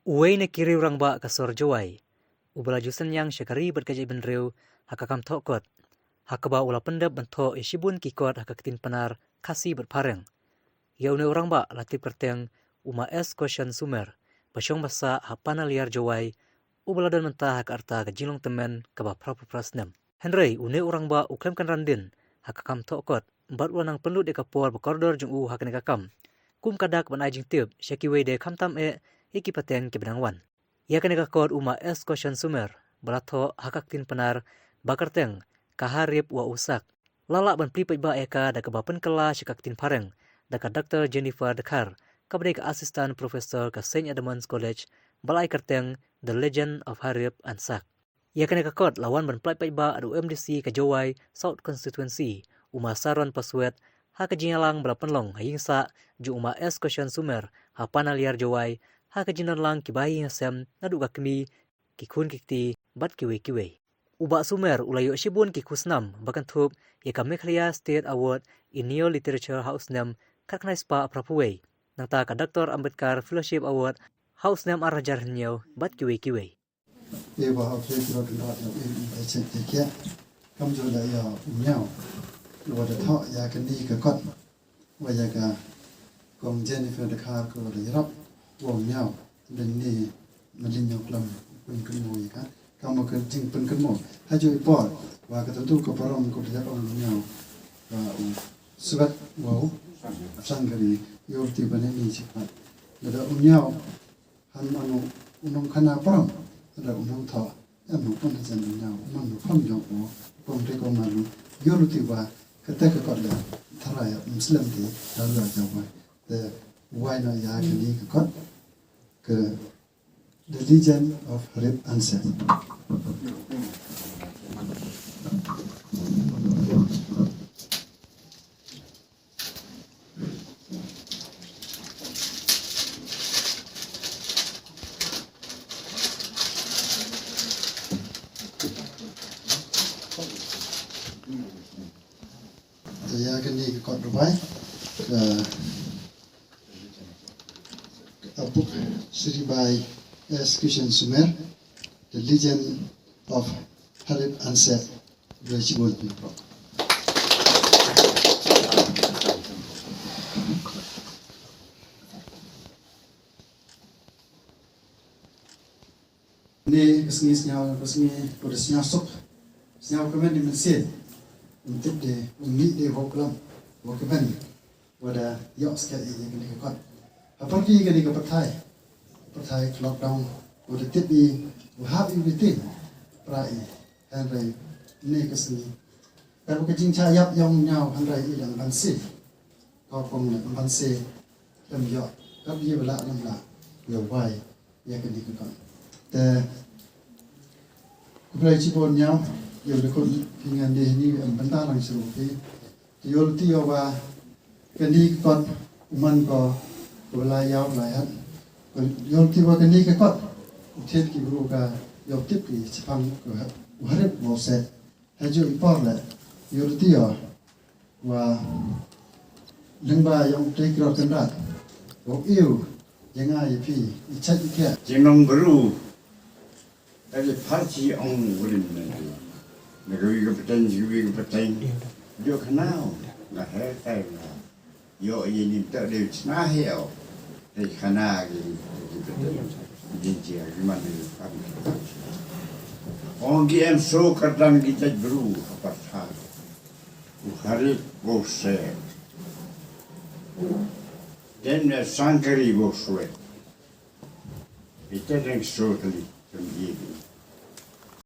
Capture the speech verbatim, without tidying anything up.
Uwei na ki riew rangbah ka sor Jowai, uba la ju synñiang sha ka ri bad ka jaitbynriew ha ka kam thoh kot, ha kaba u la pyndep ban thoh ïa shibun ki kot ha ka ktien Pnar, Khasi bad Phareng. Ïa une u rangbah la tip kyrteng u Ma S Koshan Sumer, ba shong ba sah ha Panaliar Jowai, uba la don mynta ha ka rta ka jinglong tymmen kaba phra phew phra snem. Hynrei une u rangbah u khlem kynran dien ha ka kam thoh kot, bad u la nang pynlut ïa ka por ba kordor jong u ha kane ka kam, kum ka dak ban ai jingtip sha kiwei de khamtam eh ïa ki pateng kiba dang wan. Ïa kane ka kot u Ma S Koshan Sumer ba la thoh ha ka ktien Pnar ba kyrteng Ka Harip wa u Sak, la lah ban plie paidbah ïa ka da kaba pynkylla sha ka ktien Phareng da ka Doctor Jennifer Dkhar, kaba dei ka Assistant Professor ka Saint Edmund's College, ba la ai kyrteng The Legend of Harip and Sak. Ïa kane ka kot la wan ban plie paidbah da u M D C ka Jowai South Constituency, u Ma Saron Paswet, ha ka jingïalang ba la pynlong ha ïing sah jong u Ma S Koshan Sumer ha Panaliar Jowai, ha ka jingdon lang ki bahaïing hasem naduh ka kmie, ki khun ki kti bad kiwei kiwei. U Bah Sumer u la ïoh shibun ki khusnam ba kynthup ïa ka Meghalaya State Award in Neo Literature ha u snem khatkhyndai spah phra phew wei, nangta ka Doctor Ambedkar Fellowship Award ha u snem ar hajar hynñiew bad kiwei kiwei. Ïa ba hap ïa ki rot rot ïa i ba check te kia. Kam ju da ïa u Miaw. Wa da thoh ïa kane ka kot. Wa ïa ka Kong Jennifer Dkhar ko wa da ïarap wa u Miaw. Dang ni ma ding ñiaw klam pynkynmaw ïa ka. Kam wa ka jingpynkynmaw. Ha ju i por wa ka tentu ka parom ko da ïarap wa u Miaw. Wa u Swet wa u Sangari ïa u ti ba ne ni chipat. Da u Miaw. Han mano u nongkhana parom, da u nongthoh, em u pun hajan u Miaw, u man u pun jong u, u kong te kong malu, ïoh luti wa, kata ka kot da, tharai um slem te, da la jong wa. Te wai na ïa kane ka kot, ka The Legend of Harip Ansep. Te ïa kane ka kot rwai, ka, ka book Shri Bai S Kishan Sumer, The Legend of Harip Ansep, Grace Gold Pink Rock. Ne ka sngi sñiaw, ka sngi, ko da sñiaw suk, sñiaw kmen di mynsiem, um tip de, um mih de, wa klam, wa kmen, wa da ïoh skhem ïa kane ka kot. Ha pyrthei kane ka pyrthei, pyrthei ka lockdown, wa da tip i, wa hap i bitin, pra i, hynrei, ne ka sngi. Ka ka jingcha ïap yong ñiaw hynrei i dang ban si. Ka pong ne ban si. Lem ïoh. Ka bi ba la lem la. Ïoh wai. Ïa kane ka kon. Te. Ku play chi bon ñiaw. Ïoh de kon phi ngan de ni em bynta lang shu phi. Te ïoh ti ïoh wa kane ka kon u man ko ko la ïaw la ïat. Ïoh ti wa kane ka kon. U thied ki bru ka ïoh tip ki chipang ko u harip mo set. Ha ju i por le, ïoh ti ïoh, wa lyngba yong te kro kendrat, wa iu, janga i pi, i chat i kia. Jinong beru, tadi parti ong wulim nanti. Nagawi ke peteng, jiwi ke peteng. Dio kenal, na he tai na. Yo, ini tak dia cenah yo. Hei, khana ki, ki betul. Jinjia, ki mana ni, kami. Ong ki em so kardang ki jait bru, apa sa. U harip bo se. Den ne sangkari bo suet. Ita deng so tali, kem ye.